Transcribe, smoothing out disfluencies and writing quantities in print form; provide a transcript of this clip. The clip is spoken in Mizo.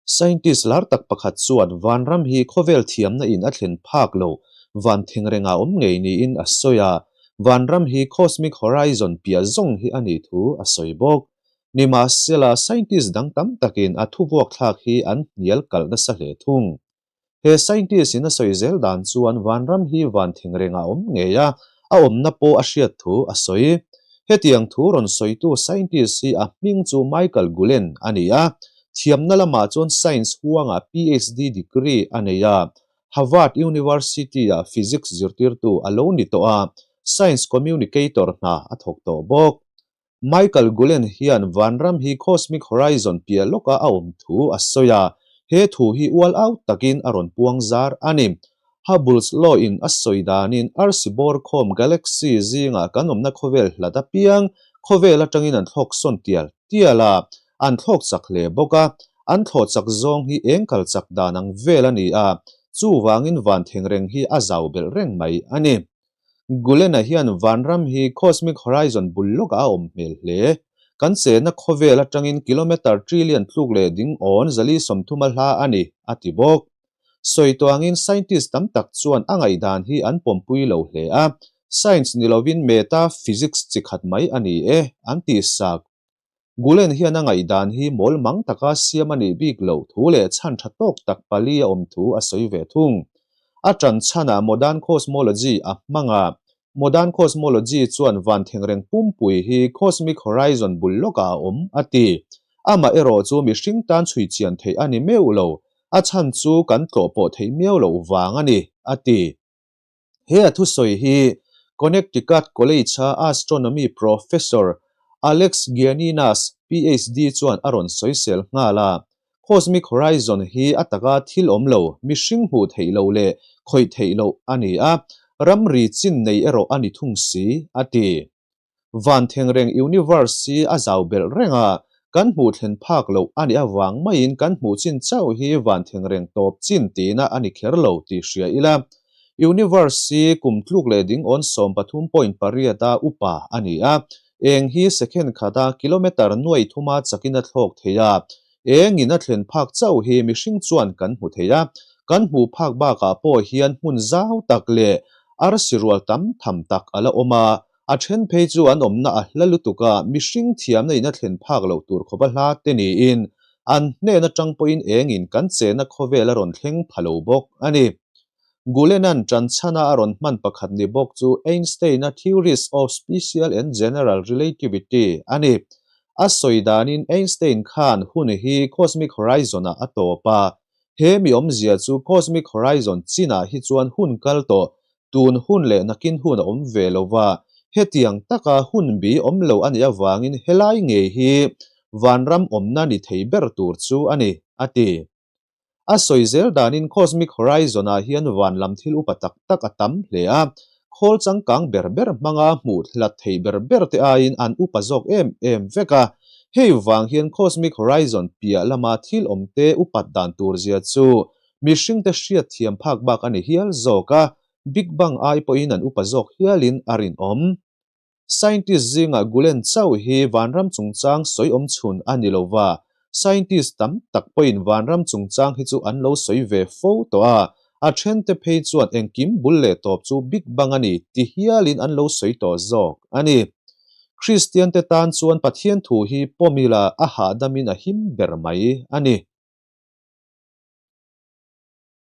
Scientist lar tak pakhat chuan vanram hi khawvel thiamna in a thlen phak lo van thengrengah awm ngei niin a sawi a, vanram hi cosmic horizon piah zawng hi a nih thu a sawi bawk. Nimahsela, scientist dang tam takin a thuvuakthlak hi an hnial kalh nasa hle thung. He scientist in a sawi zel dan chuan vanram hi van thengrengah awm ngei a, a awmna pawh a hriat thu a sawi. Hetiang thu rawn sawitu scientist hi a hming chu Michael Gulen a ni a, thiamna lamah chuan science huangah PhD degree a nei a, Harvard University-ah physics zirtirtu a lo ni tawh a, science communicator hna a thawk tawh bawk. Michael Gulen hian vanram hi cosmic horizon piah lawka a awm thu a sawi a, he thu hi ual au takin a rawn puang zar a ni. Hubble's Law in a sawi danin arsi bawr khawm galaxy zingah kan awmna khawvel hlat apiang khawvel atangin an thlawk sawn tial tial a, an thlawk chak hle bawk a, an thlawh chak zawng hi eng kal chak dan ang vel a ni a, chuvangin van thengreng hi a zau belh reng mai a ni. Gulen-a hian vanram hi cosmic horizon bul lawkah a awm hmel hle. Kan chenna khawvel atangin kilometre trillion tluk leh ding awn 130 a hla a ni, a ti bawk. Sawi tuangin scientist tam tak chuan a ngaihdan hi an pawmpui lo hle a, science ni lovin meta physics chi khat mai a ni e, an ti sak. Gulen hian a ngaihdan hi mawl mang taka siam a nih bik loh thu leh chhan tha tawk tak pali a awm thu a sawi ve thung. A tan chhanah modern cosmology a hmang a, modern cosmology chuan van thengreng pumpui hi cosmic horizon bul lawkah a awm a ti. Amah erawh chu mihring tan chhui chian theih a ni meuh lo, a chhan chu kan tlawh pawh theih miau loh vang a ni, a ti. He a thusawi hi Connecticut College-a astronomy professor Alex Gianninas, PhD chuan a rawn sawisel nghal a. Cosmic horizon hi a taka thil awm lo, mihring hmuh theih loh leh khawih theih loh a ni a, ramri chin nei erawh a ni thung si, a ti. Van thengreng universe hi a zau belh reng a, kan hmuh thlen phak loh a nih avang maiin kan hmuh chin chauh hi van thengreng tawp chin tihna a ni kher lo tih hria ila. Universe hi kum tluk leh ding awn 13.8 a upa a ni a, eng hi second khata kilometre nuai thuma chakin a thlawk thei a, engin a thlen phak chauh hi mihring chuan kan hmu thei a, kan hmuh phak bakah pawh hian hmun zau tak leh arsi rual tam tham tak a la awm a, A then phei chu an awmna a hla lutuk a, mihring thiamna in a thlen phak loh tur khawpa hla te niin an hnen atang pawhin engin kan chenna khawvel a rawn thleng pha lo bawk a ni. Gulen-a'n tanchhana a rawn hman pakhat ni bawk chu Einstein-a Theories of Special and General Relativity a ni. A sawi danin Einstein khan hun hi cosmic horizon-ah a tawp a, he mi awmzia chu cosmic horizon chinah hi chuan hun kal tawh Tun hun leh nakin hun a awm ve lo va, hetiang taka hun bi awm lo a nih avangin helai ngei hi vanram awmna ni thei ber tur chu a ni, a ti. A sawi zel danin Cosmic Horizon-ah hian van lam thil upa tak tak a tam hle a, khawl changkang ber ber hmanga hmuh hlat thei ber ber te aiin an upa zawk em em vek a, hei vang hian Cosmic Horizon piah lama thil awmte upat dan tur zia chu Mihringte hriat thiam phak bak a ni hial zawk a, Big Bang ai pawhin an upa zawk hialin a rinawm. Scientist zingah Gulen chauh hi vanram chungchang sawi awm chhun a ni lo va, scientist tam tak pawhin vanram chungchang hi chu an lo sawi ve fo tawh a, a thente phei chuan engkim bul leh tawp chu Big Bang a ni ti hialin an lo sawi tawh zawk a ni. Kristiante tan chuan Pathian thu hi pawm ila a hahdamin a him ber mai a ni.